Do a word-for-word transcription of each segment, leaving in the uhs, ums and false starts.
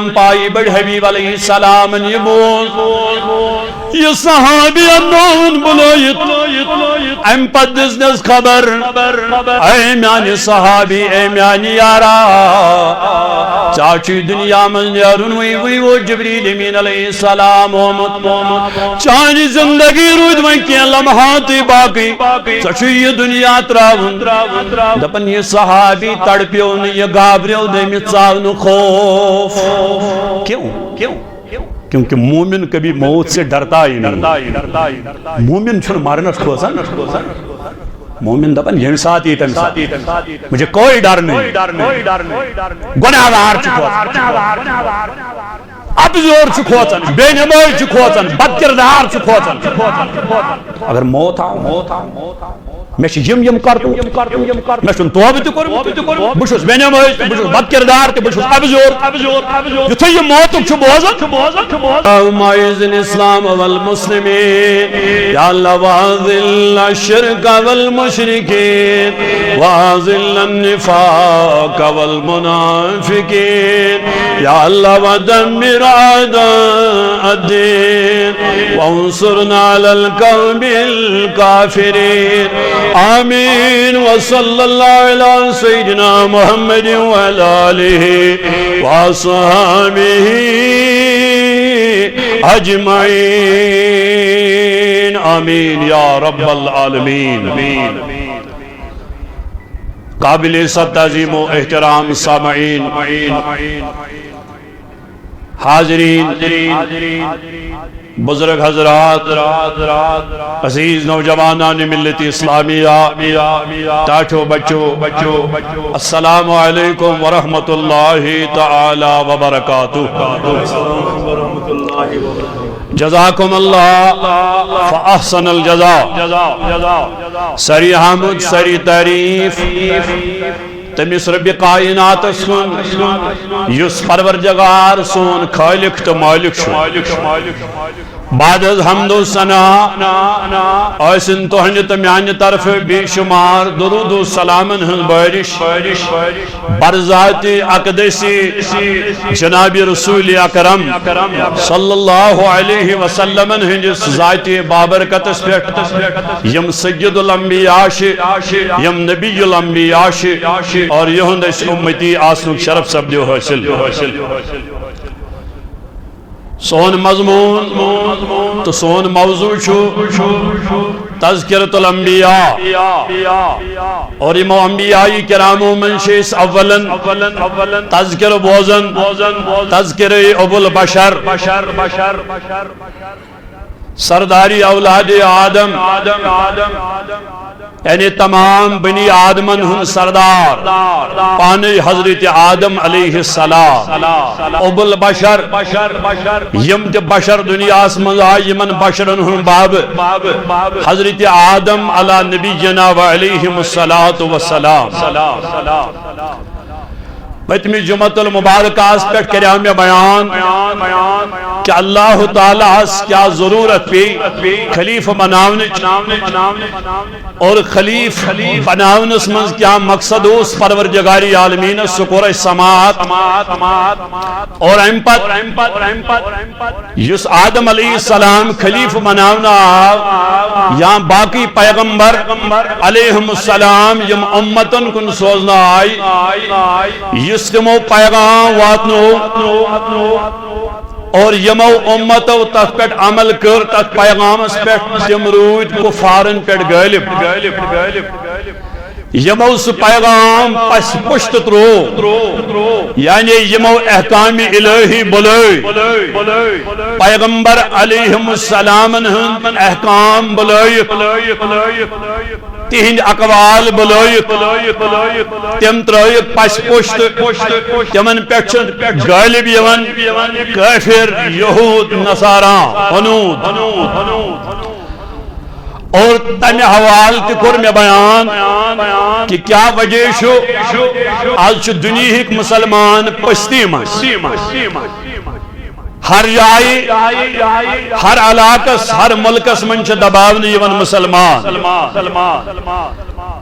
پایی بڑ حبیب علیہ السلام یہ بوز۔ یہ صحابی انون بلویت۔ ام پتہ دژنس خبر، اے میانی صحابی، اے میانی یارا، ژےٚ چھُے دنیا منٛز نیرُن، وٕے وٕے ووت جبریل امین علیہ السلام آمُت۔ چانہِ زندگی روٗدۍ وۄنۍ کینٛہہ لمحاتٕے باقٕے، ژےٚ چھُے یہِ دنیا ترٛاوُن۔ دپان، یہِ صحابی تڑپیو نہٕ، یہِ گابریو نہٕ، أمِس ژاو نہٕ خوف۔ کیوں؟ کیونکہ مومن کبھی موت سے ڈرتا ہی نہیں۔ مومن چھُنہٕ مرنس کھوژان۔ مومن دپان، ییٚمہِ ساتہٕ یی، تمہِ ساتہٕ۔ مجھے کوئی ڈر نہیں۔ گناہگار چھُ کھوژان۔ ابزور چھُ کھوژان، بے نمٲزۍ چھُ کھوژان، بد کردار چھُ کھوژان۔ اگر موت آو، مےٚ چھِ یِم یِم کرتوٗت، مےٚ چھُنہٕ توبہٕ تہِ کوٚرمُت، بہٕ چھُس بے نمٲزۍ تہِ، بہٕ چھُس بد کردار تہِ، بہٕ چھُس ابزور۔ یُتھُے یہِ موتُک چھُ بوزان، اللهم اعز الاسلام والمسلمین، یا اللہ، واذل الشرک والمشرکین، واذل النفاق والمنافقین۔ یا اللہ، ودمر اعداء الدین، وانصرنا علی القوم الکافرین۔ آمین۔ وصلی اللہ علی سیدنا محمد وعلی آلہ واصحابہ اجمعین۔ آمین یا رب العالمین۔ قابل صد تعظیم و احترام سامعین، حاضرین، بزرگ حضرات، عزیز نوجوانان ملت اسلامیہ، ٹاٹھو بچو، السلام علیکم ورحمۃ اللہ تعالی وبرکاتہ۔ جزاکم اللہ فاحسن الجزا۔ سری حمد، سری تعریف تٔمِس رب کائناتس کُن، یُس پروردگار سون خالق تہٕ مالک چھُ۔ بعد از حمد و ثنا ٲسِن تُہنٛدِ تہٕ میانہِ طرفہٕ بے شمار درود و سلامن ہٕنٛز بارش بر ذات اقدسی جناب رسول اکرم صلی اللہ علیہ وسلمن ہٕنٛدِس ذات بابرکتس پٮ۪ٹھ، یم سید الانبیاء چھِ، یم نبی الانبیاء چھِ، اور یہند اسہِ امتی آسنُک شرف سپدیو حٲصِل۔ سون مضمون تہٕ سون موضوع چھُ تذکرۃ الانبیاء۔ اور یِمو انبیاء کرامو منٛز چھِ أسۍ اولن تذکرہ بوزان، تذکرہ ابو البشر، سرداری اولاد آدم، یعنی تمام بنی آدمن ہُنٛد سردار، پانے حضرت آدم علیہ السلام، ابو البشر، یم تہِ بشر دنیاہس منٛز آے، یمن بشرن ہُنٛد باب حضرت آدم علی نبینا و علیہم الصلاۃ والسلام۔ پٔتمہِ جمعۃ المبارکہ ہس پٮ۪ٹھ کریو مےٚ بیان کہ اللہ تعالیٰ ہس کیا ضرورت پیٚیہِ خلیفہ بناونٕچ، اور خلیفہ بناونس منٛز کیا مقصد اوس پروردگار عالمین، سُہ کوٚر اسہِ سماعت۔ اور امہِ پتہٕ یُس آدم علیہ السلام خلیفہ بناونہٕ آو، یا باقی پیغمبر علیہم السلام یم امتن کُن سوزنہٕ آے، یُس تِمو پیغام واتنو، اور یمو امتو تتھ پٮ۪ٹھ عمل کٔر، تتھ پیغامس پٮ۪ٹھ، تِم روٗدۍ کفارن پٮ۪ٹھ غٲلب۔ یمو سُہ پیغام پس پشت ترو، یعنی یمو احکام الہی بلٲوۍ، پیغمبر علیہم السلامن ہٕنٛدۍ احکام بلٲوِتھ، تِہنٛدۍ اقوال بلٲوِتھ، تِم ترٲوِتھ پس پشت، تِمن پٮ۪ٹھ چھُ غٲلب یِوان کٲفر، یہود، نصارا، ہنود۔ اور تمہِ حوالہٕ تہِ کوٚر مےٚ بیان کہ کیا وجہ چھُ، از چھُ دُنیہٕکۍ مسلمان پستی منٛز۔ ہر جایہِ، ہر علاقس، ہر ملکس منٛز چھِ دباونہٕ یِوان مسلمان۔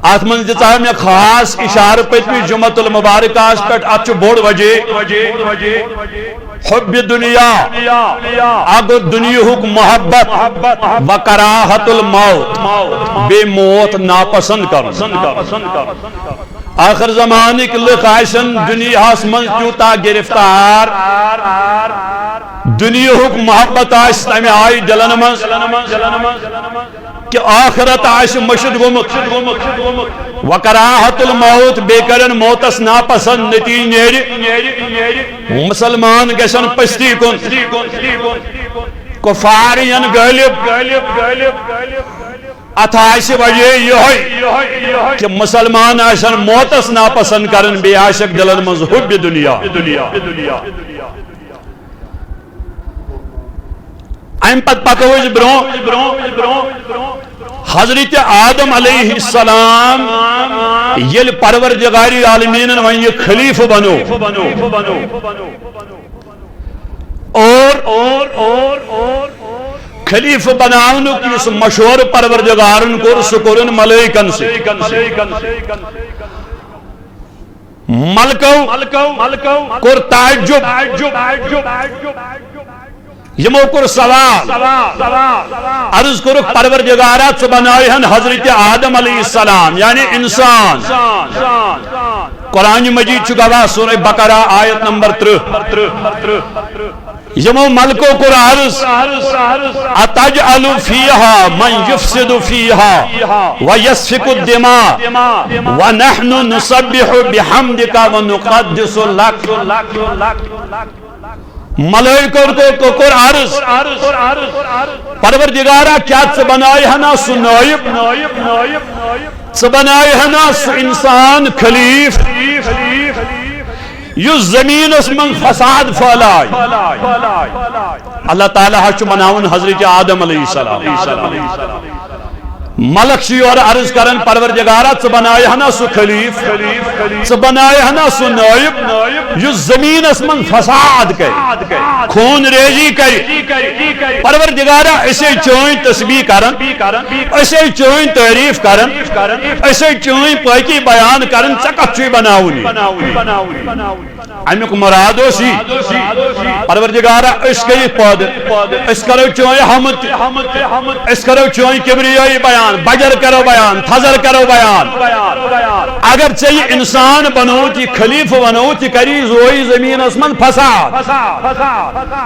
اتھ منٛز دِژاو مےٚ خاص اشارٕ پٔتمہِ جمعۃ المبارکہس پٮ۪ٹھ، اتھ چھُ بوٚڑ وجہ۔ حب دنیا، اکھ گوٚو دُنیاہُک محبت، و کراہت الموت، بیٚیہِ موت ناپسند کرُن۔ آخر زمانٕکۍ لُکھ آسن دُنیاہس منٛز تیوٗتاہ گرفتار، دُنیاہُک محبت آسہِ تمہِ آیہِ دِلن منٛز، کہ آخرت آسہِ مٔشِتھ گوٚمُت۔ وکراہت الموت، بیٚیہِ کرن موتس ناپسند، نتیجہ نیرِ مسلمان گژھن پستی کُن، کفار یِن غٲلب۔ اتھ آسہِ وجہ یِہوٚے کہ مسلمان آسن موتس ناپسند کران، بیٚیہِ آسٮ۪کھ دلن منٛز حب دنیا۔ امہِ پتہٕ پکو أسۍ برونٛہہ۔ حضرت آدم علیہ السلام ییٚلہِ پروردگار عالمینن وۄنۍ یہِ خلیفہٕ بنو، اور خلیفہٕ بناونُک یُس مشورٕ پروردگارن کوٚر، سُہ کوٚرُن ملائکن سۭتۍ۔ ملکو کوٚر تعجب، یِمو کوٚر سوال، عرض کوٚرُکھ، پروردگارا، ژٕ بناوِ ہن حضرت آدم علیہ السلام، یعنی انسان۔ قرآن مجید چھُ گواہ، سورہ بقرہ، آیت نمبر ترٕہ۔ یِمو ملکو کوٚر عرض، اتجعل فیہا من یفسد فیہا ویسفک الدماء ونحن نسبح بحمدک ونقدس لک۔ ملائکو کو، کو، کوٚر عرض، پروردگارا، کیا ژٕ بناوِ ہنا سُہ نٲیب؟ ژٕ بناوِ ہنا سُہ انسان خلیف، یُس زمینس منٛز فساد پھٲلایہِ؟ اللہ تعالیٰ ہس چھُ بناوُن حضرت آدم علیہ السلام۔ ملک چھِ یورٕ عرض کران، پروردگارا، ژٕ بناوِ ہنا سُہ خلیف، ژٕ بناوِ ہنا سُہ نٲیب، یُس زمینس منٛز فساد کرِ، خون ریزی کرِ۔ پروردگارا، أسے چٲنۍ تسبیح کران، أسے چٲنۍ تعریف کران، أسے چٲنۍ پٲکی بیان کران، ژےٚ کتھ چھُے بناوُن یہِ؟ امیُک مراد اوس یہِ، پروردگارا، أسۍ کٔرِتھ پٲدٕ، أسۍ کرو چٲنۍ حمد تہِ، أسۍ کرو چٲنۍ کبریٲیی بیان، بجر کرو بیان، تھزر کرو بیان۔ اگر ژےٚ یہِ انسان بنووُتھ، یہِ خلیفہٕ بنووُتھ، یہِ کری روزِ زمینس منٛز فساد،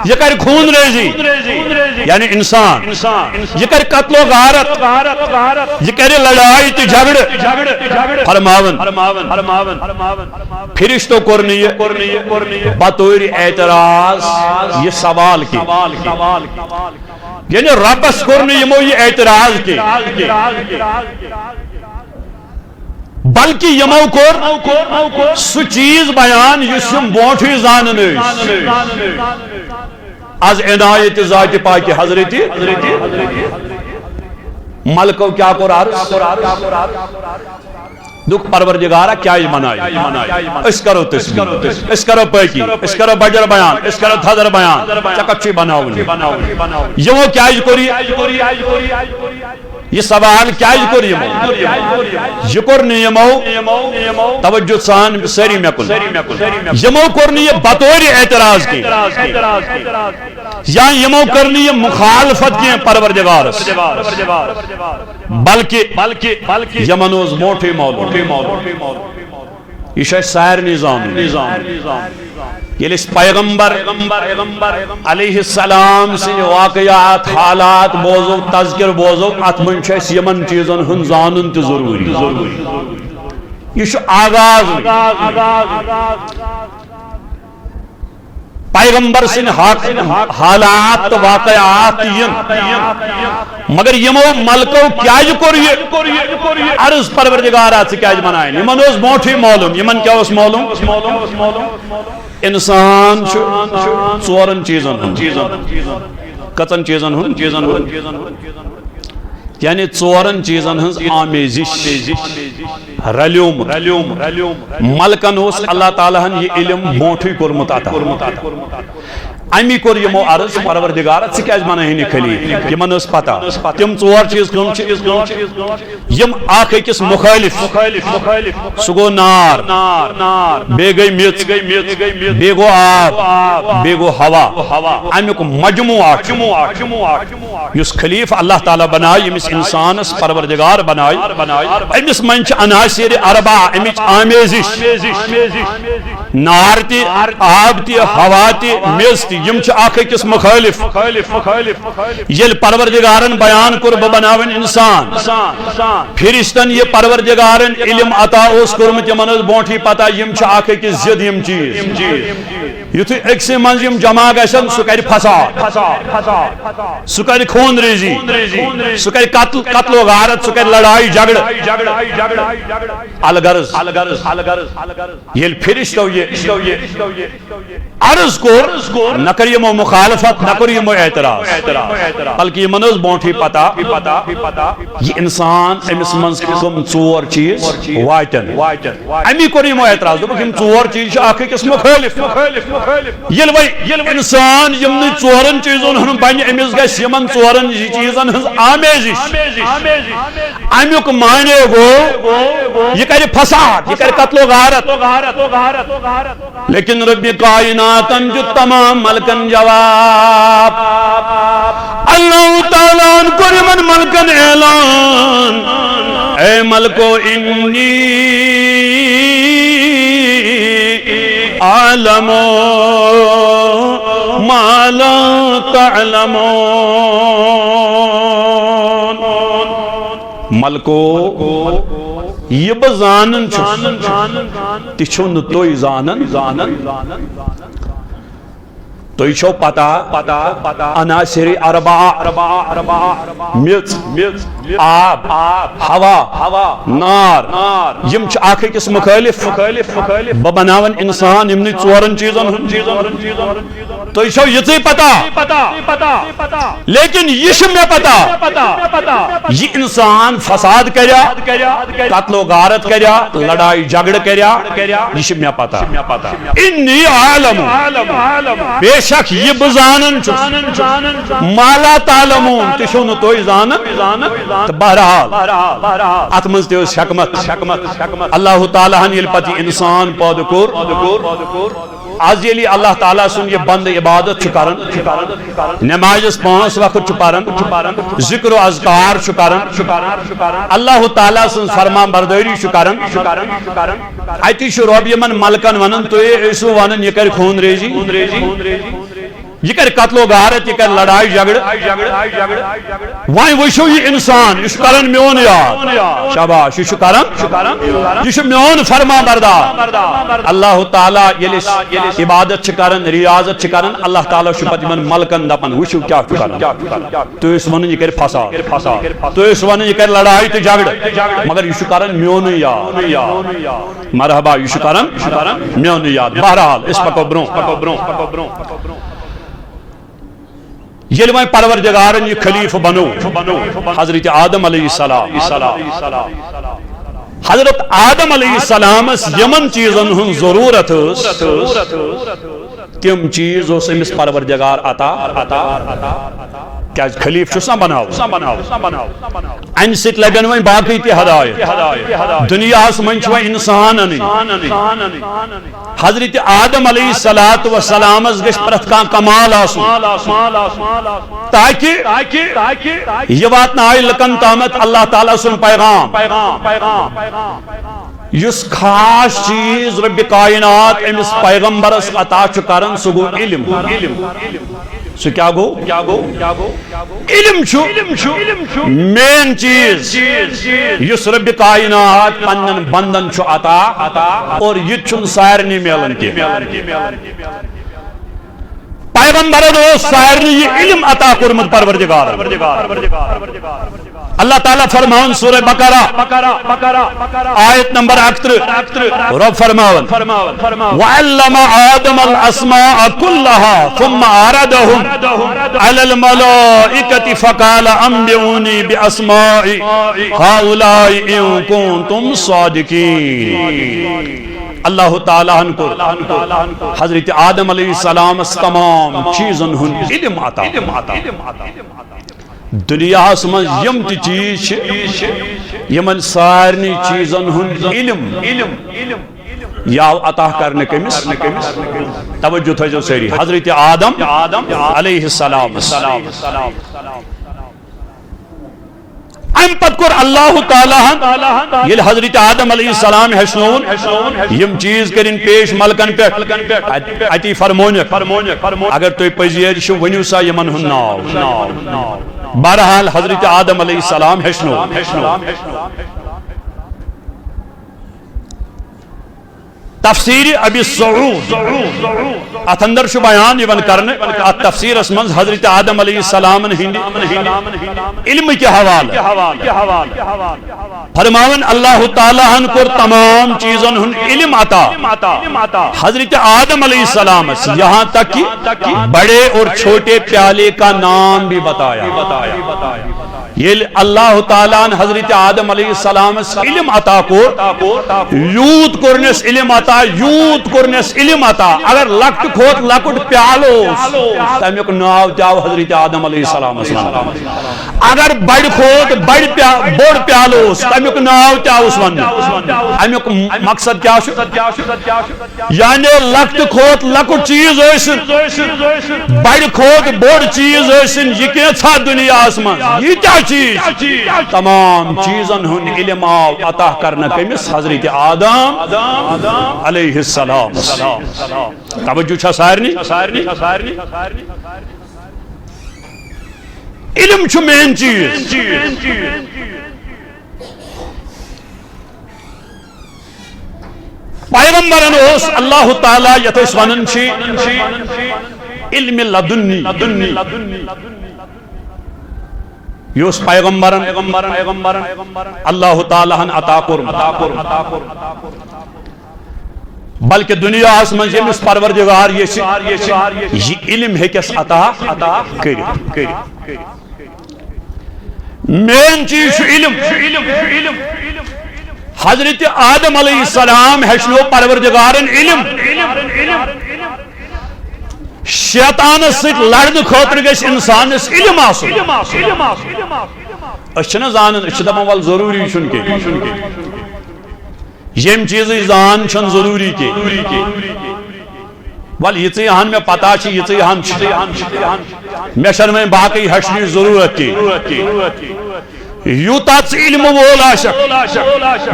یہِ کرِ خون ریزی، یعنی انسان، یہِ کرِ قتل و غارت، یہِ کرِ لڑاے تہٕ جھگڑٕ۔ فرماوان، فرشتو کوٚر نہٕ یہِ بطور اعتراض یہِ سوال کینٛہہ۔ یعنی ربس کوٚر نہٕ یِمو یہِ اعتراض کینٛہہ، بلکہ یِمو کوٚر سُہ چیٖز بیان یُس یِم برونٛٹھٕے زانان ٲسۍ۔ از عنایت ذات پاک حضرت ملکو کیا کوٚر عرض؟ دوٚپُکھ، پروردگارا، کیازِ بناوِ؟ أسۍ کرو تسبیح، أسۍ کرو پٲکی، أسۍ کرو بجر بیان، أسۍ کرو تھزر بیان، ژےٚ کتھ چھُے بناوُن؟ یِمو کیازِ کوٚر یہِ؟ یہِ سوال کیازِ کوٚر یِمو؟ یہِ کوٚر نہٕ یِمو، توجہ سان سٲری مےٚ کُن، یِمو کوٚر نہٕ یہِ بطور اعتراض کینٛہہ۔ یا یِمو کٔر نہٕ یہِ مخالفت کینٛہہ پروردگارس، بلکہ، بلکہ یِمن اوس برونٛٹھٕے معلوم۔ یہِ چھُ اَسہِ سارنٕے زانُن۔ ییٚلہِ أسۍ پیغمبر علیہ السلام سٕنٛدۍ واقعات، حالات بوزو، تذکر بوزو، اتھ منٛز چھُ اَسہِ یِمن چیٖزن ہُنٛد زانُن تہِ ضروٗری۔ یہِ چھُ آغاز۔ پیغمبر سٕنٛدۍ حق، حالات تہٕ واقعات تہِ یِن۔ مگر یِمو ملکو کیازِ کوٚر یہِ عرض پروردگارا، ژٕ کیازِ بناوکھ؟ یِمن اوس برونٛٹھٕے معلوم۔ یِمن کیٛاہ اوس معلوم؟ انسان چھُ ژورن چیٖزن ہُنٛد۔ کٔژن چیٖزن ہُنٛد؟ یعنی ژورن چیٖزن ہٕنٛز آمیزش، رلیومُت۔ ملکن اوس اللہ تعالیٰ ہن یہِ علم برونٛٹھٕے کوٚرمُت عطا۔ امی کوٚر یِمو عرض، پروردگارا، ژٕ کیازِ بنٲوِن یہِ خلیٖفہٕ؟ یِمن ٲس پتہ تِم ژور چیٖز کٕم چھِ، یِم اکھ أکِس مُخٲلِف۔ سُہ گوٚو نار، بیٚیہِ گٔے میٚژ، بیٚیہِ گوٚو آب، بیٚیہِ گوٚو ہوا۔ امیُک مجموعہ چھُ۔ یُس خلیٖفہٕ اللہ تعالیٰ بنایہِ، ییٚمِس اِنسانَس پروردگار بنایہِ، أمِس منٛز چھِ عناصر اربعہ، اَمِچ آمیزش۔ نار تہِ، آب تہِ، ہوا تہِ، میٚژ تہِ، یِم چھِ اکھ أکِس مُخٲلِف۔ ییٚلہِ پروردگارن بیان کوٚر، بہٕ بناوَن اِنسان، فرشتن یہِ پروردگارن علم عطا اوس کوٚرمُت، یِمن ٲس برونٹھٕے پتہ، یِم چھِ اکھ أکِس ضد یِم چیٖز۔ یُتھُے أکسٕے منٛز یِم جمع گژھن، سُہ کرِ فساد، سُہ کرِ خون ریزی، سُہ کرِ قتل، قتل و غارت، سُہ کرِ لڑائی جھگڑٕ۔ الغرض، ییٚلہِ فرشتو یہِ عرض کوٚر، نہ کٔر یِمو مخالفت، نہ کوٚر یِمو اعتراض، بلکہ یِمن ٲس برونٹھٕے پتہ، یہِ انسان، أمِس منٛز کٕم ژور چیٖز واتن۔ امی کوٚر یِمو اعتراض، دوٚپُکھ، یِم ژور چیٖز چھِ اکھ أکِس مُخٲلِف۔ ییٚلہِ وۄنۍ، ییٚلہِ انسان یِمنٕے ژورن چیٖزن ہُنٛد بنہِ، أمِس گژھِ یِمن ژورن چیٖزن ہٕنٛز آمیزش۔ امیُک معنی گوٚو، یہِ کرِ فساد، یہِ کرِ قتل و غارت۔ لیکن رب کائناتن دیُت تمام ملکن جواب۔ اللہ تعالیٰ ہن کوٚر یِمن ملکن اعلان، اے ملکو، انی اعلم ما لا تعلمون۔ ملکو، یہِ بہٕ زانان چھُس، تہِ چھِو نہٕ تُہۍ زانان۔ تُہۍ چھو پتہ، عناصر اربعہ، میٚژ، آب، ہوا، نار، یِم چھِ اکھ أکِس مُخٲلِف۔ بہٕ بناون انسان یِمنٕے ژورن چیٖزن ہُنٛد۔ تُہۍ چھو یِژٕے پتہ۔ لیکن یہِ چھُ مےٚ پتہ، یہِ انسان فساد کریا، قتل و غارت کریا، لڑائی جھگڑٕ کریا، یہِ چھُ مےٚ پتہ۔ انی اعلم، بے شک یہِ بہٕ زانان چھُس، ما لا تعلمون، تہِ چھِو نہٕ تُہۍ زانان۔ تہٕ بہرحال، اتھ منٛز تہِ ٲس حکمت۔ اللہ تعالیٰ ہن ییٚلہِ پتہٕ یہِ انسان پٲدٕ کوٚر، از ییٚلہِ اللہ تعالیٰ سُنٛد یہِ بندٕ عبادت چھُ کران، نمازس پانٛژھ وقت چھُ پران، ذکر و اذکار چھُ کران، اللہ تعالیٰ سٕنٛز فرما بردٲری چھُ کران، اتی چھُ رۄب یِمن ملکن ونان، تُہۍ ٲسِو ونان، یہِ کرِ خون ریزی، یہِ کرِ قتل و غارت، یہِ کرِ لڑائی جھگڑٕ۔ وۄنۍ وٕچھِو یہِ انسان، یہِ چھُ کران میون یاد۔ شاباش، یہِ چھُ کران، یہِ چھُ میون فرما بردار۔ اللہ تعالیٰ ییٚلہِ أسۍ عبادت چھِ کران، ریاضت چھِ کران، اللہ تعالیٰ چھُ پتہٕ یِمن ملکن دپان، وٕچھِو کیٛاہ چھُ کران۔ تُہۍ ٲسِو ونان، یہِ کرِ فساد، تُہۍ ٲسِو ونان، یہِ کرِ لڑائی تہٕ جھگڑٕ، مگر یہِ چھُ کران میونُے یاد۔ مرحبا، یہِ چھُ کران میونُے یاد۔ بہرحال، أسۍ پکو برونٛہہ۔ ییٚلہِ وۄنۍ پروردگارن یہِ خلیفہٕ بنوو، حضرت آدم علیہ السلام، حضرت آدم علیہ السلامس یِمن چیٖزن ہٕنٛز ضروٗرت ٲس، تِم چیٖز اوس أمِس پروردگار عطا۔ کیازِ خلیفہٕ چھُس نا بناوُن۔ امہِ سۭتۍ لبن وۄنۍ باقٕے تہِ ہدایت۔ دُنیاہس منٛز چھِ وۄنۍ انسان انٕنۍ۔ حضرت آدم علیہ الصلوۃ والسلامس گژھِ پرٛٮ۪تھ کانٛہہ کمال آسُن، تاکہ یہِ واتنایہِ لُکن تامتھ اللہ تعالیٰ سُنٛد پیغام۔ یُس خاص چیٖز رب کائنات أمِس پیغمبرس عطا چھُ کران، سُہ گوٚو علم۔ سُہ کیٛاہ گوٚو؟ علم چھُ مین چیٖز یُس رب کائنات پننٮ۪ن بندن چھُ عطا، اور یہِ تہِ چھُنہٕ سارنٕے میلان کینٛہہ۔ پیغمبرن اوس سارنٕے یہِ علم عطا کوٚرمُت پروردگارن۔ اللہ تعالیٰ فرماوان سورہ بقرہ، آیت نمبر اکترہ، رب فرماوان، وعلم آدم الاسماء كلها ثم عرضهم على الملائكة فقال أنبئوني بأسماء هؤلاء إن كنتم صادقين۔ اللہ تعالیٰ ہن کوٚر حضرت آدم علیہ السلام تمام چیزن ہُنٛد علم عطا۔ دنیاہس منٛز یِم تہِ چیز چھِ، یِمن سارنٕے چیزن ہُنٛد علم یہِ آو عطا کرنہٕ کٔمِس؟ توجہ تھٲیزیو سٲری، حضرت آدم علیہ السلام۔ امہِ پتہٕ کوٚر اللہ تعالیٰ ہن، ییٚلہِ حضرت آدم علیہ السلام ہیٚچھنووُن، یِم چیز کٔرِن پیش ملکن پٮ۪ٹھ، ات-، اتی فرمونکھ، اگر تُہۍ پٔزۍ یٲرۍ چھِو، ؤنِو سا یِمن ہُنٛد ناو۔ بہرحال، حضرت آدم علیہ السلام ہیٚچھنووُن۔ تفسیر ابی سعود، اتھ اندر چھُ بیان یِوان کرنہٕ، اتھ تفسیرس منٛز حضرت آدم علیہ السلام ہٕنٛدِ علمہٕ کہِ حوالہٕ۔ فرماوان، اللہ تعالیٰ ہن کوٚر تمام چیزن ہُنٛد علم عطا حضرت آدم علیہ السلامس، یہاں تک کہ بڑے اور چھوٹے پیالے کا نام بھی بتایا۔ ییٚلہِ اللہ تعالیٰ ہن حضرت آدم علیہ السلامس علم عطا کوٚر، یوٗت کوٚرنس علم عطا، یوٗت کوٚرنس علم عطا، اگر لۄکٹہِ کھۄتہٕ لۄکُٹ پیالہٕ اوس، تمیُک ناو تہِ آو حضرت آدم علیہ السلامس وننہٕ۔ اگر بڑِ کھۄتہٕ بڑِ پیا-، بوٚڑ پیالہٕ اوس، تمیُک ناو تہِ آوُس وننہٕ۔ امیُک مقصد کیٛاہ چھُ؟ یعنی لۄکٹہِ کھۄتہٕ لۄکُٹ چیز ٲسِن، بڑِ کھۄتہٕ بوٚڑ چیز ٲسِن، یہِ کینٛژھا دُنیاہس منٛز، ییٖتیٛاہ چیز، تمام چیزن ہُنٛد علم آو عطا کرنہٕ کٔمِس؟ حضرت آدم علیہ السلام۔ توجہ چھا سارنٕے؟ علم چھُ مین چیز۔ پیغمبرن اوس اللہ تعالیٰ، یتھ أسۍ ونان چھِ، علم لدنی۔ یہِ اوس پیغمبرن، اللہ تعالیٰ ہن عطا کوٚرمُت۔ بلکہ دنیاہس منٛز ییٚمِس پروردگار یژھِ، یہِ علم ہیٚکٮ۪س عطا کٔرِتھ۔ مین چیز چھُ علم۔ حضرت آدم علیہ السلام ہیٚچھنو پروردگارن علم۔ شیطانس سۭتۍ لڑنہٕ خٲطرٕ گژھِ انسانس علم آسُن۔ أسۍ چھِنہٕ زانان، أسۍ چھِ دپان، ول، ضروٗری چھُنہٕ کینٛہہ۔ ییٚمہِ چیٖزٕچ زان چھَنہٕ ضروٗری کینٛہہ۔ ول، یِژٕے ہن مےٚ پتہ چھِ، یِژٕے ہن چھِ۔ مےٚ چھَنہٕ وۄنۍ باقٕے ہیٚچھنٕچ ضروٗرت کینٛہہ۔ یوٗتاہ ژٕ علمہٕ وول آسکھ،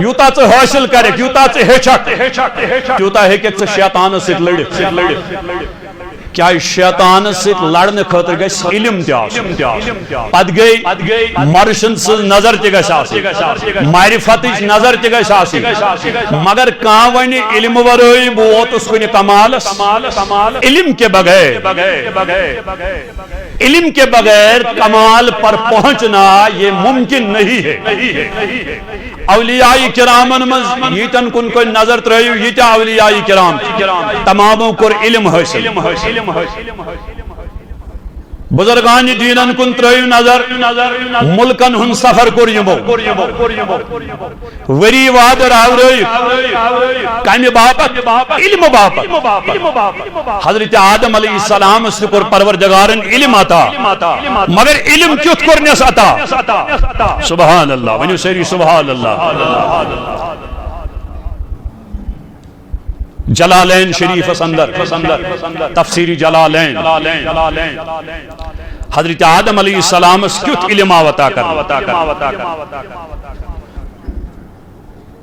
یوٗتاہ ژٕ حٲصِل کرکھ، یوٗتاہ ژٕ ہیٚچھکھ، تیوٗتاہ ہیٚککھ ژٕ شیطانس سۭتۍ لٔڑِتھ۔ کیازِ شیطانس سۭتۍ لڑنہٕ خٲطرٕ گژھِ علم تہِ آسُن۔ پتہٕ گٔے مرشد سٕنٛز نظر تہِ گژھِ آسٕنۍ، معرفتٕچ نظر تہِ گژھِ آسٕنۍ۔ مگر کانٛہہ ونہِ، علم ورٲے بہٕ ووتُس کُنہِ کمالس، علم کے بغیر، علم کے بغیر کمال پر پہنچنا یہ ممکن نہیں ہے۔ اولیاء کرامن منٛز ییٖتٮ۪ن کُن کُن نظر ترٲیِو، ییٖتیٛاہ اولیاء کرام چھِ، تمامو کوٚر علم حٲصِل۔ بزرگان دیٖنن کُن ترٲیِو نظر، مُلکن ہُنٛد سفر کوٚر یِمو۔ ؤری وادٕ راورٲیِتھ۔ کمہِ باپتھ؟ علمہٕ باپتھ۔ حضرت آدم علیہ السلامس تہِ کوٚر پروردگارن علم عطا، مگر علم کیُتھ کوٚرنس عطا؟ سبحان اللہ، ؤنِو سٲری سبحان اللہ۔ جلالین شریفس اندر، تفسیر جلالین، حضرت آدم علیہ السلامس کیُتھ علم آو عطا کرنہٕ؟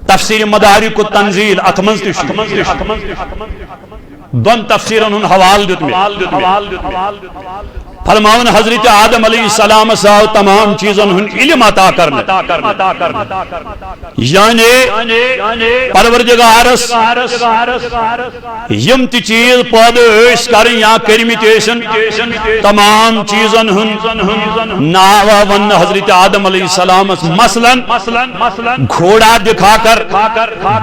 تفسیر مدارک التنزیل، اتھ منٛز تہِ چھُ دۄن تفسیرن ہُنٛد حوالہٕ دیُتمُت۔ فرماوان، حضرت آدم علیہ السلامس آو تمام چیزن ہُنٛد علم عطا کرنہٕ۔ یعنی پروردگارس یِم تہِ چیز پٲدٕ ٲسۍ کرٕنۍ یا کٔرمٕتۍ ٲسِن، تمام چیزن ہُنٛد ناو آو وننہٕ حضرت آدم علیہ السلامس۔ مثلاً، گھوڑا دکھا کر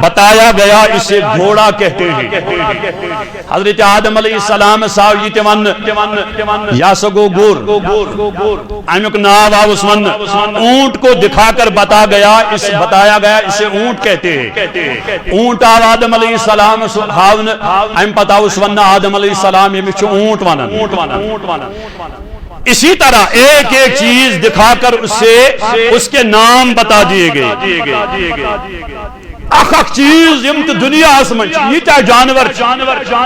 بتایا گیا، اسے گھوڑا کہتے ہیں۔ حضرت آدم علیہ السلامس آو یہِ تہِ وننہٕ، یہِ ہسا گو گر۔ امیُک ناو آوس وننہٕ۔ اونٹ کو دکھا کر بتا گیا، اس بتایا گیا، اسے اونٹ کہتے ہیں۔ اونٹ آو آدم علیہ السلام س-، ہاونہٕ، امہِ پتہٕ آوس وننہٕ آدم علیہ السلام، ییٚمِس چھُ اونٹ ونان۔ اسی طرح ایک ایک چیز دکھا کر اس سے اس کے نام بتا دیے گئے۔ اکھ اکھ چیز یم تہِ دنیاہس منٛز چھِ، ییٖتیٛاہ جانور چھِ،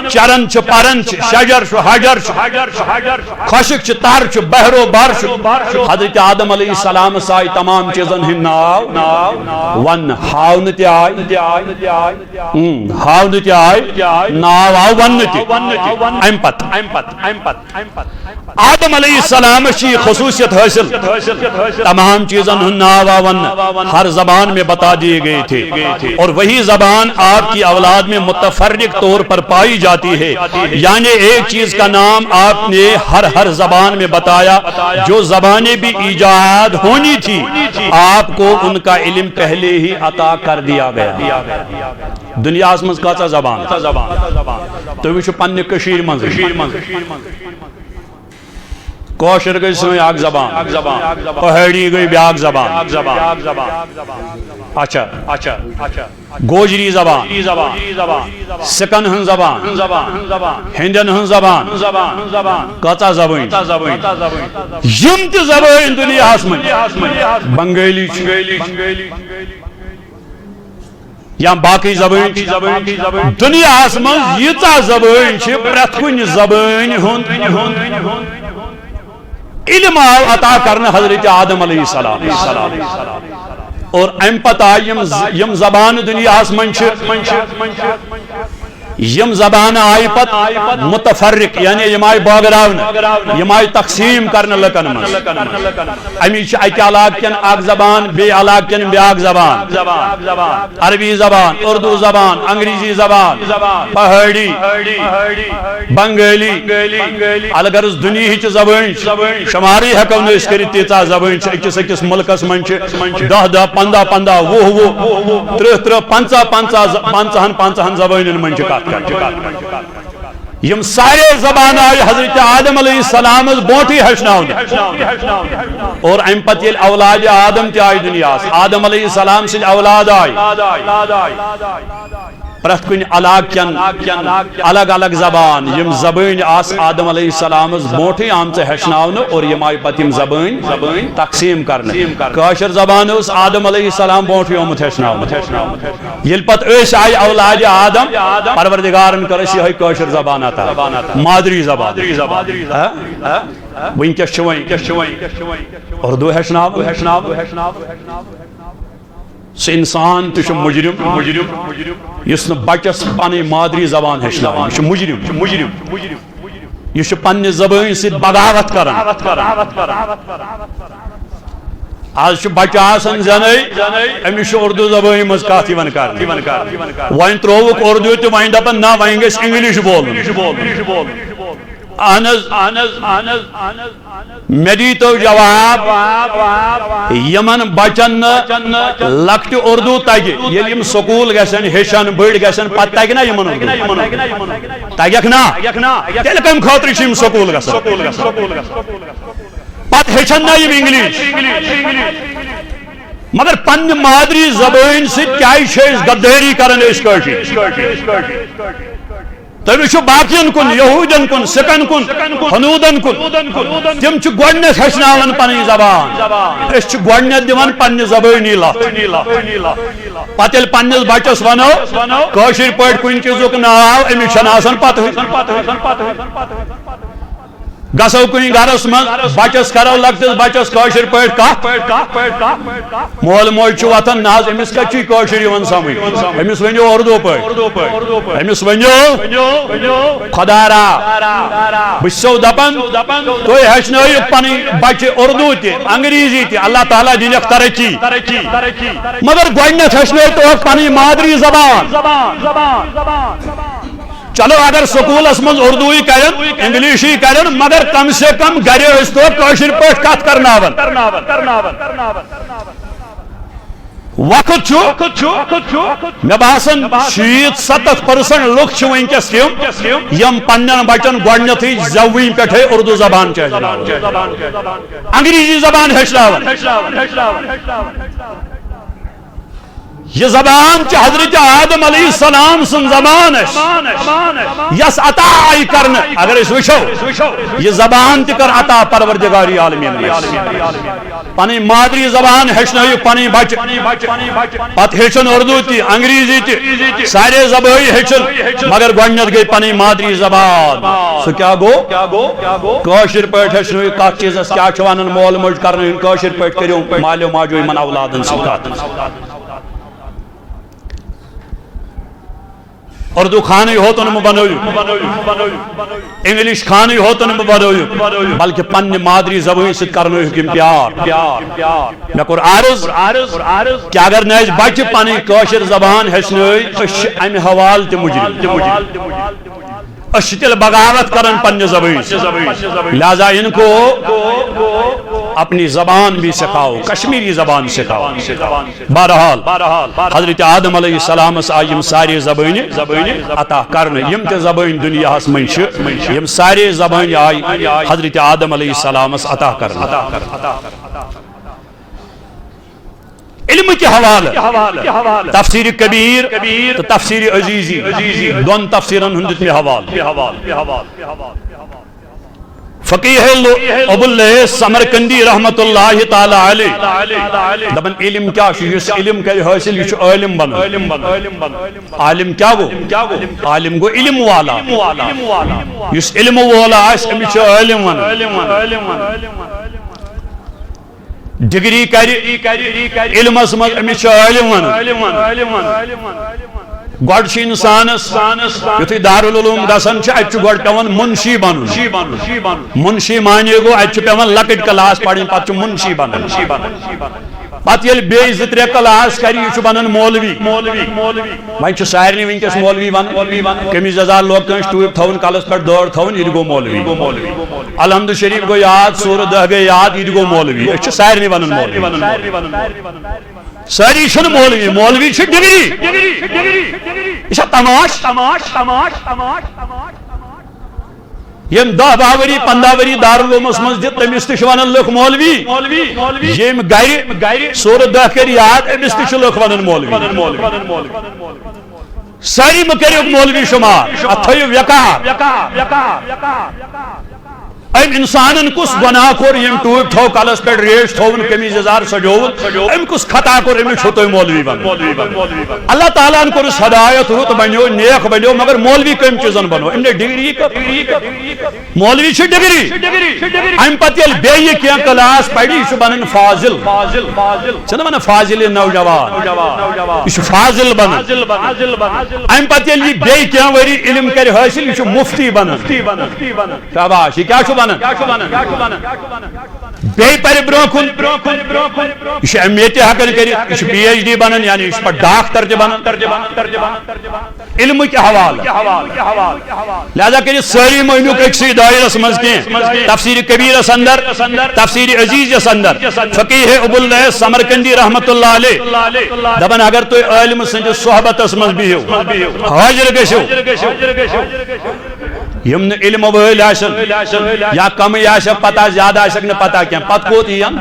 چرن چھِ، پرن چھِ، شجر چھُ، حجر چھُ، خۄشک چھِ، تر چھُ، بحر و بر چھُ۔ حضرت آدم علیہ السلام آیہِ تمام چیزن ہٕنٛدۍ ناو وننہٕ، ہاونہٕ تہِ آیہِ، اۭں، ہاونہٕ تہِ آیہِ، ناو آو وننہٕ تہِ۔ امہِ پتہٕ، امہِ پتہٕ، امہِ پتہٕ آدم علیہ السلام چھ یہ خصوصیت حاصل، تمام چیزن ہند ناو آو وننہٕ، ہر زبان میں بتا دیے گئے تھے، اور وہی زبان آپ کی اولاد میں متفرق طور پر پائی جاتی ہے، یعنی ایک چیز کا نام آپ نے ہر ہر زبان میں بتایا۔ جو زبانیں بھی ایجاد ہونی تھی، آپ کو ان کا علم پہلے ہی عطا کر دیا گیا۔ دنیاہس منٛز کۭژاہ زبان؟ تُہۍ وٕچھِو پننہِ کٔشیٖرِ منٛز۔ کٲشِر گٔے سٲنۍ اکھ زبان، پہٲڑی گٔے بیٛاکھ زبان، اچھا، گوجری زبان، سکن ہٕنٛز زبان، ہیٚنٛدٮ۪ن ہٕنٛز زبان، کۭژاہ زبٲنۍ؟ یِم تہِ زبٲنۍ دُنیاہَس منٛز، بنگٲلی چھِ، یا باقی زبٲنۍ چھِ۔ دُنیاہَس منٛز ییٖژاہ زبٲنۍ چھِ، پرٛٮ۪تھ کُنہِ زبٲنۍ ہُنٛد علم آو عطا کرنہٕ حضرت آدم علیہ السلام۔ اور امہِ پتہٕ آیہِ یِم ز-، یِم زبانہٕ دُنیاہَس منٛز چھِ، یِم زبانہٕ آیہِ پتہٕ متفرق، یعنی یِم آیہِ بٲگراونہٕ، یِم آیہِ تقسیٖم کرنہٕ لُکن منٛز۔ امی چھِ اکہِ علاقہٕ کٮ۪ن اکھ زبان، بیٚیہِ علاقہٕ کٮ۪ن بیٛاکھ زبان۔ عربی زبان، اردو زبان، انگریزی زبان، پہاڑی، بنگٲلی، الغرض دُنیہٕچ زبٲنۍ چھِ، شُمارٕے ہٮ۪کو نہٕ أسۍ کٔرِتھ، تیٖژاہ زبٲنۍ چھِ۔ أکِس أکِس مُلکس منٛز چھِ دَہ دَہ، پنٛداہ پنٛداہ، وُہ وُہ، تٕرٛہ تٕرٛہ، پنٛژاہ پنٛژاہ ز-، پنٛژاہن پنٛژاہن زبٲنٮ۪ن منٛز چھِ کتھ کران۔ یِم سارے زبانہٕ آیہِ حضرت آدم علیہ السلامس برونٹھٕے ہیٚچھناونہٕ۔ اور امہِ پتہٕ ییٚلہِ اولادِ آدم تہِ آیہِ دُنیاہس، آدم علیہ السلام سٕنٛدۍ اولاد آیہِ، پرٛٮ۪تھ کُنہِ علاقہٕ کٮ۪ن الگ الگ زبان، یِم زبٲنۍ آسہٕ آدم علیہ السلامس برونٹھٕے آمژٕ ہیٚچھناونہٕ اور یِم آیہِ پتہٕ یِم زبٲنۍ تقسیٖم کرنہٕ۔ کٲشِر زبان ٲس آدم علیہ السلام برونٹھٕے آمُت ہیٚچھناونہٕ۔ ییٚلہِ پتہٕ أسۍ آیہِ اولادِ آدم، پروردگارن کٔر اَسہِ یِہوٚے کٲشِر زبان عطا، مادری زبان۔ ہا؟ وٕنکیٚس چھُ وۄنۍ اردو ہیٚچھناوُن۔ سُہ انسان تہِ چھُ مجرم، یُس نہٕ بچس پنٕنۍ مادری زبان ہیٚچھناوان۔ یہِ چھُ مجرم۔ یہِ چھُ پننہِ زبٲنۍ سۭتۍ بغاوت کران۔ آز چھُ بچہٕ آسان زینے، أمِس چھُ اردو زبٲنۍ منٛز کتھ یِوان کرنہٕ۔ وۄنۍ ترووُکھ اردو تہٕ وۄنۍ دپان، نہ، وۄنۍ گژھِ انگلش بولُن۔ اہن حظ، اہن حظ، اہن حظ، اہن حظ۔ مےٚ دیٖتو جواب، یِمن بچن نہٕ لۄکٹہِ اردو تگہِ، ییٚلہِ یِم سکوٗل گژھن، ہیٚچھن، بٔڑۍ گژھن، پتہٕ تگہِ نا یِمن اردو؟ تگیکھ نا؟ تیٚلہِ کمہِ خٲطرٕ چھِ یِم سکوٗل گژھان؟ پتہٕ ہیٚچھن نا یِم انگلش؟ مگر پننہِ مادری زبٲنۍ سۭتۍ کیازِ چھِ أسۍ غدٲری کران أسۍ کٲشِرۍ؟ تُہۍ وٕچھِو باقین کُن، یہوٗدٮ۪ن کُن، سِکن کُن، ہنوٗدن کُن۔ تِم چھِ گۄڈٕنٮ۪تھ ہیٚچھناوان پنٕنۍ زبان۔ أسۍ چھِ گۄڈٕنٮ۪تھ دِوان پننہِ زبٲنی لتھ۔ پتہٕ ییٚلہِ پننِس بچس ونو کٲشِر پٲٹھۍ کُنہِ چیٖزُک ناو، أمِس چھنہٕ آسان پتہٕے۔ گژھو کُنہِ گرس منٛز، بچس کرو لۄکٹِس بچس کٲشِر پٲٹھۍ کتھ۔ مول موج چھُ وۄتھان، نہ حظ، أمِس کتہِ چھُ یہِ کٲشُر یِوان سمجھ؟ أمِس ؤنِو اردو پٲٹھۍ۔ أمِس ؤنِو خدا را۔ بہٕ چھُسو دپان، تُہۍ ہیٚچھنٲیِو پنٕنۍ بچہِ اردو تہِ، انگریزی تہِ، اللہ تعالیٰ دِنکھ ترقی۔ مگر گۄڈٕنٮ۪تھ ہیٚچھنٲیتوکھ پنٕنۍ مادری زبان۔ چلو، اگر سکولس منٛز اردوٕے کرن، انگلشٕے کرن، مگر کم سے کم گرِ ٲسۍ تو کٲشِر پٲٹھۍ کتھ کرناوان۔ وقت چھُ، مےٚ باسان، شیٖتھ ستتھ پرسنٹ لُکھ چھِ وٕنکیٚس تِم، یِم پننٮ۪ن بچن گۄڈٕنیتھٕے زٮ۪وٕنۍ پٮ۪ٹھے اردو زبان چھِ ہیٚچھناوان، انگریزی زبان ہیٚچھناوان۔ یہِ زبان چھِ حضرت آدم علیہ السلام سٕنٛز زبان اَسہِ، یۄس عطا آیہِ کرنہٕ۔ اگر أسۍ وٕچھو، یہِ زبان تہِ کٔر عطا پروردگار عالمین اَسہِ۔ پنٕنۍ مادری زبان ہیٚچھنٲیِو پنٕنۍ بچہِ۔ پتہٕ ہیٚچھن اردو تہِ، انگریزی تہِ، سارے زبٲنۍ ہیٚچھن، مگر گۄڈٕنیتھ گٔے پنٕنۍ مادری زبان۔ سُہ کیٛاہ گوٚو؟ کٲشِر پٲٹھۍ ہیٚچھنٲیِو کتھ چیٖزس کیٛاہ چھِ ونان، مول موج کرنٲیِن کٲشِر پٲٹھۍ، کٔرِو مالیو ماجو یِمن اولادن سۭتۍ کتھ۔ اردو خانٕے ہوتن مہٕ بنٲیِو، انگلش خانٕے ہوتن مہٕ بنٲیِو، بلکہ پننہِ مادری زبٲنۍ سۭتۍ کرنٲیِو یِم پیار۔ مےٚ کوٚر عرض کہ اگر نہٕ اَسہِ بچہِ پنٕنۍ کٲشِر زبان ہیٚچھنٲے، أسۍ چھِ امہِ حوالہٕ تہِ مجرم۔ أسۍ چھِ تیٚلہِ بغاوت کران پننہِ زبٲنۍ سۭتۍ۔ لہذا ان کو اپنی زبان بھی سکھاؤ، کشمیری زبان سکھاؤ۔ بہرحال، حضرت آدم علیہ السلامس آیہِ یِم سارے زبٲنہِ عطا کرنہٕ، یِم تہِ زبٲنۍ دُنیاہس منٛز چھِ، یِم سارے زبٲنہِ آیہِ حضرت آدم علیہ السلامس عطا کرنہٕ۔ علم کہِ حوالہٕ، تفسیر کبیر تہٕ تفسیر عزیزی، دۄن تفسیرن ہُنٛد دیُت مےٚ حوالہٕ۔ فقیہ ابو اللیث سمرقندی رحمت اللہ تعالی علیہ دپان، علم کیا چھُ؟ یُس علم کرِ حٲصِل، یہِ چھُ عٲلم بنان۔ عالم کیا گوٚو؟ عالم گوٚو علم والا۔ یُس علم والا آسہِ، أمِس چھِ عٲلم ونان۔ ڈگری کرِ علمس منٛز، أمِس چھِ عٲلم ونان۔ گۄڈٕ چھُ انسانس، یُتھُے دارالعلوم گژھان چھُ، اتہِ چھُ گۄڈٕ پٮ۪وان منشی بنُن۔ منشی معنی گوٚو، اتہِ چھُ پٮ۪وان لۄکٕٹۍ کلاس پرٕنۍ، پتہٕ چھُ منشی بنان۔ پتہٕ ییٚلہِ بیٚیہِ زٕ ترٛےٚ کلاس کرِ، یہِ چھُ بنان مولوی۔ وۄنۍ چھُ سارنٕے وٕنکیٚس مولوی ونان۔ قمیض یزار لوگ کٲنٛسہِ ٹوٗپۍ تھاوُن، کلس پٮ۪ٹھ دٲر تھاوُن، یہِ تہِ گوٚو مولوی۔ الحمد شریف گوٚو یاد، سورہ دہ گٔے یاد، یہِ تہِ گوٚو مولوی۔ أسۍ چھِ سارنٕے ونان مولوی۔ سٲری چھِنہٕ مولوی، مولوی چھِ ڈگری۔ یہِ چھا تماش؟ یِم دَہ باہ ؤری، پنٛداہ ؤری دارالعلومس منٛز دِتھ، تٔمِس تہِ چھِ ونان لُکھ مولوی۔ ییٚمۍ گرِ سورہ دہ کٔرۍ یاد، أمِس تہِ چھِ لُکھ ونان مولوی۔ سٲری مہٕ کٔرِو مولوی شمار، اتھ تھٲیِو وقار۔ أمۍ انسانن کُس گۄناہ کوٚر، ییٚمۍ ٹوٗپۍ تھٲو کلس پٮ۪ٹھ، ریش تھٲوٕن، قمیض یزار سجووُن؟ أمۍ کُس خطا کوٚر، أمِس چھُو تُہۍ مولوی ونان؟ اللہ تعالیٰ ہن کوٚرُس ہدایت، رُت بنیو، نیک بنیو، مگر مولوی کٔمۍ چیٖزن بنو؟ أمۍ نے ڈگری کٔر۔ مولوی چھِ ڈگری۔ امہِ پتہٕ ییٚلہِ بیٚیہِ کینٛہہ کلاس پرِ، یہِ چھُ بنان فاضل۔ چھِنہ ونان فاضل نوجوان؟ یہِ چھُ فاضل بنان۔ امہِ پتہٕ ییٚلہِ یہِ بیٚیہِ کینٛہہ ؤری علم کرِ حٲصِل، یہِ چھُ مفتی بنان۔ شاباش، یہِ کیٛاہ چھُ بنان؟ بیٚیہِ پرِ برونٛہہ کُن، یہِ چھُ ایم اے تہِ ہٮ۪کان کٔرِتھ، یہِ چھُ پی ایچ ڈی بنان، یعنی یہِ چھُ پتہٕ ڈاکٹر تہِ بنان۔ علمٕکۍ حوالہٕ۔ لہذا کٔرِو سٲری مٲنِو أکسٕے دٲیرَس منٛز کینٛہہ۔ تفسیر کبیرس اندر، تفسیر عزیزس اندر، فقیہ ابو اللیث سمرقندی رحمت اللہ علیہ دپان، اگر تُہۍ عٲلمہٕ سٕنٛدِس صحبتس منٛز بِہِو، حٲضِر گٔژھِو، یِم نہٕ علم وٲلۍ آسن یا کمٕے آسٮ۪کھ پتہ، زیادٕ آسٮ۪کھ نہٕ پتہ کینٛہہ، پتہٕ کوٚت یِین؟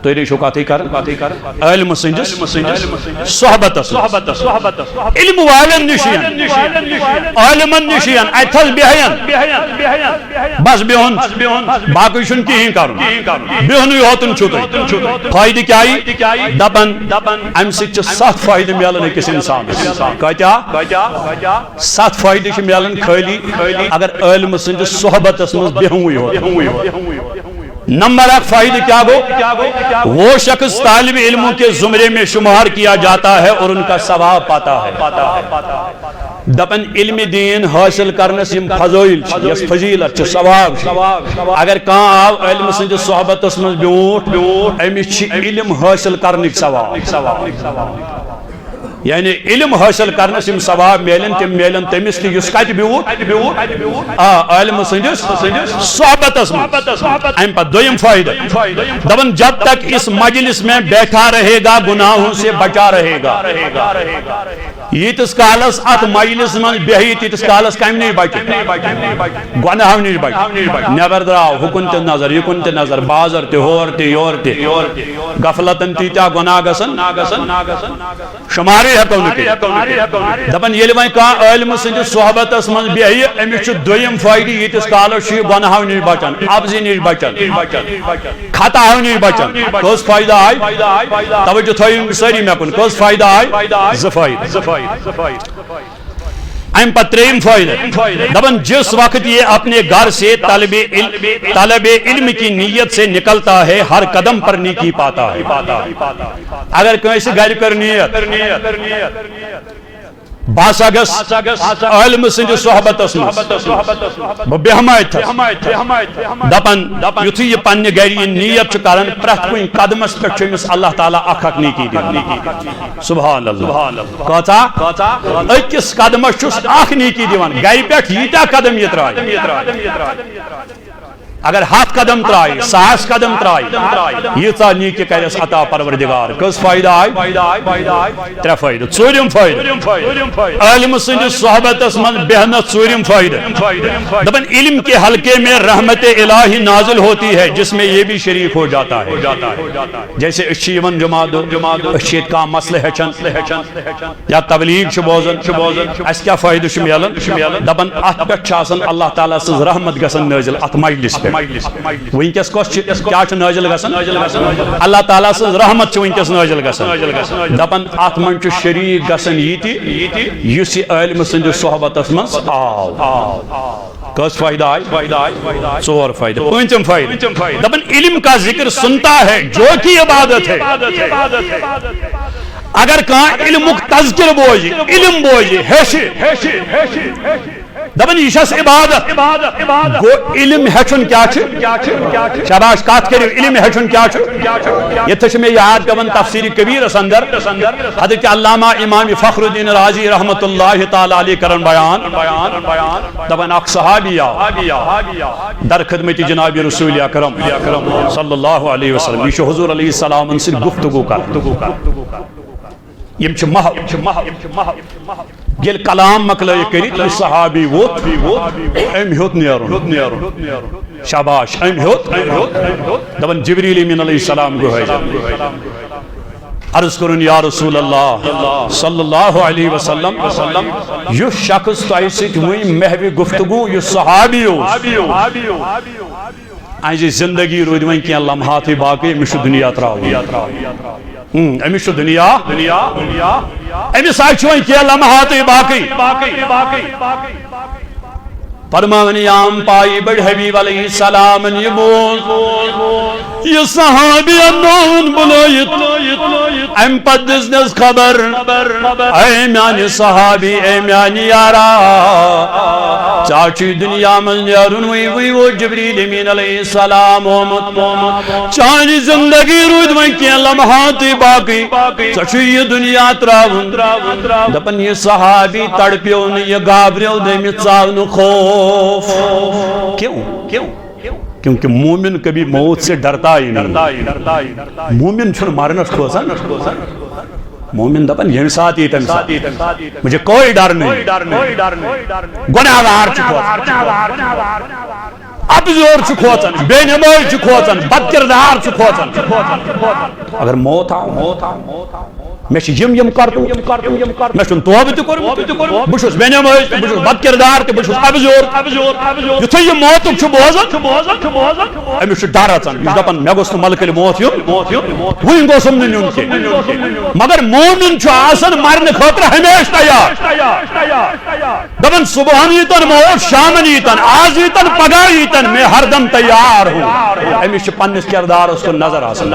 تُہۍ چھِو کتھٕے کران۔ عٲلمہٕ سٕنٛدِس صحبتس منٛز۔ علم والٮ۪ن نِش یِن، عٲلمن نِش یِن، اتھس بیہن۔ بس بِہُن، باقٕے چھُنہٕ کِہیٖنۍ کرُن۔ بِہنُے ہوتُن چھُو تُہۍ۔ فٲیدٕ کیٛاہ یی؟ دپان، امہِ سۭتۍ چھِ ستھ فٲیدٕ میلان أکِس انسانس۔ کۭتیاہ؟ ستھ فٲیدٕ چھِ میلان خٲلی اگر عٲلمہٕ سٕنٛدِس صحبتس منٛز بیہوٕے ہوت۔ نمبر اکھ فائدہ کیا گو؟ وہ شخص طالب علموں کے زمرے میں شمار کیا جاتا ہے اور ان کا ثواب پاتا ہے۔ دپن علم دین حاصل کرنس یم فضائل چھ، یس فضیلت چھ، ثواب چھ۔ اگر کانٛہہ آو علم سٕنٛدِس صحبتس منٛز بیوٗٹھ، أمِس چھ علم حاصل کرنٕکۍ ثواب۔ یعنی علم حٲصِل کرنس یِم ثواب میلن، تِم میلن تٔمِس تہِ یُس کتہِ بیوٗٹھ؟ آ، عٲلمہٕ سٕنٛدِس صحبتس منٛز۔ امہِ پتہٕ دوٚیِم فٲیدٕ، دپان، جب تک اس مجلس میں بیٹھا رہے گا، گناہوں سے بچا رہے گا۔ ییٖتِس کالس اتھ مجلس منٛز بیہہِ، تیٖتِس کالس کمہِ نِش بچہِ؟ گۄناہو نِش بچہِ۔ نٮ۪بر درٛاو، ہُکُن تہِ نظر، یِکُن تہِ نظر، بازر تہِ، ہور تہِ، یور تہِ۔ غفلتن تیٖتیٛاہ گۄناہ گژھن، شُمارٕے ہٮ۪کو نہٕ کٔرِتھ۔ دپان، ییٚلہِ وۄنۍ کانٛہہ عٲلمہٕ سٕنٛدِس صحبتس منٛز بیہہِ، أمِس چھُ دوٚیِم فٲیدٕ، ییٖتِس کالس چھُ یہِ گۄناہو نِش بچان، اپزِ نِش بچان، خطاہو نِش بچان۔ کٔژ فٲیدٕ آے؟ توجہ تھٲیِو سٲری مےٚ کُن۔ کٔژ فٲیدٕ آے؟ زٕ فٲیدٕ۔ امہِ پتہٕ ترٛیٚیِم فٲیدٕ، دپان، جس وقت یہ اپنے گھر سے طلب علم، طلب علم کی نیت سے نکلتا ہے، ہر قدم پر نیکی پاتا ہے۔ اگر کٲنٛسہِ گرِ کٔر نیت، بہٕ ہسا گژھٕ عٲلمہٕ سٕنٛدِس صحبتس منٛز، بہٕ بیٚہمہٕ اتھس، دپان، یُتھُے یہِ پننہِ گرِ یہِ نیت چھُ کران، پرٛٮ۪تھ کُنہِ قدمس پٮ۪ٹھ چھُ أمِس اللہ تعالیٰ اکھ اکھ نیکی دِوان۔ سبحان اللہ۔ کۭژاہ؟ أکِس قدمس چھُس اکھ نیکی دِوان۔ گرِ پٮ۪ٹھ ییٖتیٛاہ قدم یہِ ترٛایہِ، اگر ہتھ قدم ترٛایہِ، ساس قدم ترٛایہِ، ییٖژاہ نیکی کرٮ۪س عطا پروردگار۔ کٔژ فٲیدٕ آے؟ ترٛےٚ فٲیدٕ۔ ژوٗرِم فٲیدٕ، عٲلمہٕ سٕنٛدِس صحبتس منٛز بیہنس ژوٗرِم فٲیدٕ۔ دپان، علم کے حلقے میں رحمت الہی نازل ہوتی ہے، جس میں یہ بھی شریک ہو جاتا ہے۔ جیسے أسۍ چھِ یِوان جمعہ دۄہ، أسۍ چھِ ییٚتہِ کانٛہہ مسلہٕ ہیٚچھان یا تبلیغ چھِ بوزان، اَسہِ کیٛاہ فٲیدٕ چھُ میلان؟ دَپان، اَتھ پٮ۪ٹھ چھِ آسان اللہ تعالیٰ سٕنٛز رحمت گژھان نٲزِل اَتھ مجلس پٮ۪ٹھ۔ وٕنکیٚس کۄس چھِ، کیٛاہ چھُ نٲزِل گژھان؟ اللہ تعالیٰ سٕنٛز رحمت چھِ وٕنکیٚس نٲزِل گژھان۔ دَپان، اَتھ منٛز چھُ شریٖک گژھان یہِ تہِ، یُس یہِ عٲلمہٕ سٕنٛدِس صحبتس منٛز آو۔ کٔژ فٲیدٕ آے؟ ژور فٲیدٕ۔ پوٗنٛژِم فٲیدٕ۔ دَپان، علم کا ذکر سنتا ہے، جو کہ عبادت ہے۔ اگر کانٛہہ علمُک تذکر بوزِ، علم بوزِ، ہیٚچھِ، دَپان، یہِ چھَس عبادت۔ گوٚو، علم ہیٚچھُن کیٛاہ چھُ؟ شاباش، کتھ کٔرِو، علم ہیٚچھُن کیٛاہ چھُ؟ ییٚتہِ چھِ مےٚ یاد پٮ۪وان تفسیٖر کبیٖرس اندر، حضرت علامہ امام فخر الدین رازی رحمتہ اللہ تعالیٰ علیہ کرن بیان۔ دپان، اکھ صحابی آو در خدمت جناب رسول اکرم صلی اللہ علیہ وسلم۔ یہ چھُ حضور علیہ السلام سۭتۍ گفتگو کران۔ یم چھِ محو، ییٚلہِ کلام مۄکلٲیِکھ کٔرِتھ، یہِ صحابی ووٚتھ، أمۍ ہیوٚت نیرُن۔ شاباش، أمۍ ہیوٚت۔ دپان، جبریل امین علیہ السلام گوٚو حٲضِر۔ عرض کوٚرُن، یا رسول اللہ صلی اللہ علیہ وسلم، یُس شخص تۄہہِ سۭتۍ وٕنۍ محوِ گفتگو، یُس صحابی اوس، أہنٛزِ زندگی روٗدۍ وۄنۍ کینٛہہ لمحاتٕے باقٕے، أمِس چھُ دُنیا ترٛاوُن۔ ہم، أمِس چھُ دُنیا، أمِس حظ چھُ وۄنۍ کینٛہہ لمحاتٕے باقٕے۔ فرماوان، یام پایی بٔڑۍ حبیب علیہ السلامن یہِ بوز۔ یہِ صحابی انہون بُلٲیِتھ، امہِ پتہٕ دِژنس خبر، اے میانہِ صحابی، اے میانہِ یارا، ژےٚ چھُے دُنیا منٛز نیرُن، وٕے وٕے ووت جبریل امین علیہ السلام آمُت۔ چانہِ زندگی روٗدۍ وۄنۍ کینٛہہ لمحاتٕے باقٕے، ژےٚ چھُے یہِ دُنیا ترٛاوُن۔ دپان، یہِ صحابی تڑپیو نہٕ، یہِ گابریو نہٕ، أمِس ژاو نہٕ خوف۔ کیوں؟ کیونکہ مومن کبھی موت سے ڈرتا ہی نہیں۔ مومن چھُنہٕ مرنس کھوژان۔ مومن دپان، ییٚمہِ ساتہٕ یی تَمہِ ساتہٕ، مجھے کوئی ڈر نہیں۔ گۄناہگار چھُ کھوژان، اَپزیور چھُ کھوژان، بے نماز چھُ کھوژان، بد کردار چھُ کھوژان۔ اگر موت آو، مےٚ چھِ یِم یِم کرتوٗت، مےٚ چھُنہٕ توبہٕ تہِ کوٚرمُت، بہٕ چھُس بے نمٲز تہِ، بہٕ چھُس بد کردار تہِ، بہٕ چھُس اَپزیور۔ یُتھُے یہِ موتُک چھُ بوزان، أمِس چھُ ڈر اژان، یہِ چھُ دپان، مےٚ گوٚژھ نہٕ ملکل موت یُن، وُنہِ گوٚژھُم نہٕ نیُن کینٛہہ۔ مگر مومن چھُ آسان مرنہٕ خٲطرٕ ہمیشہِ تیار۔ دپان، صبحن ییٖتن موت، شامن ییٖتن، آز ییٖتن، پگاہ ییٖتن، میں ہر دم تیار ہوں۔ أمِس چھِ پننِس کردارس کُن نظر آسان۔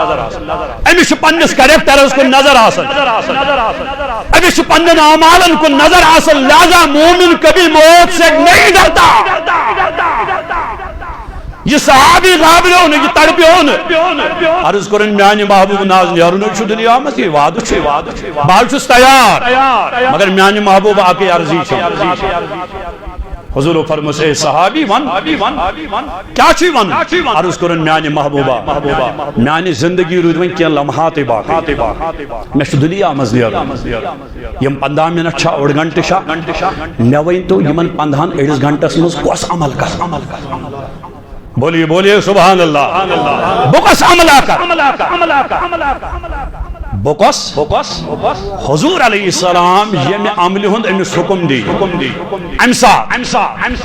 أمِس چھِ پننِس کریکٹرس کُن نظر آسان۔ أمِس چھِ پننٮ۪ن اعمالن کُن نظر آسان۔ لہذا مومن کبھی موت سے نہیں ڈرتا۔ یہ صحابی گھبریو نہٕ، یہ تڑپیو نہٕ۔ عرض کوٚرُن، میانہِ محبوب، نہ حظ نیرُن چھُ دُنیا منٛز، یہ وعدٕ چھُ، وعدٕ چھُ، بہٕ حظ چھُس تیار، مگر میانہِ محبوب، اکٕے عرضی چھم۔ حضور فرموس، اے صحابی، ون، کیٛاہ چھُے ونُن؟ عرض کوٚرُن، میانہِ محبوبہ، میانہِ زندگی روٗدۍ وۄنۍ کینٛہہ لمحاتٕے باقٕے، مےٚ چھُ دُنیا منٛز نیرُن۔ یِم پنٛداہ منٹ چھا، اوٚڑ گھنٹہٕ چھا؟ مےٚ ؤنۍ تو، یِمن پنٛداہن أڑِس گھنٹس منٛز کۄس عمل کرٕ؟ بولیے، بولیے، سبحان اللہ۔ بہٕ کۄس عملہ کرٕ؟ بہٕ کۄس؟ حضور علیہ السلام ییٚمہِ عملہِ ہُنٛد أمِس حُکُم دی، اَمہِ ساتہٕ،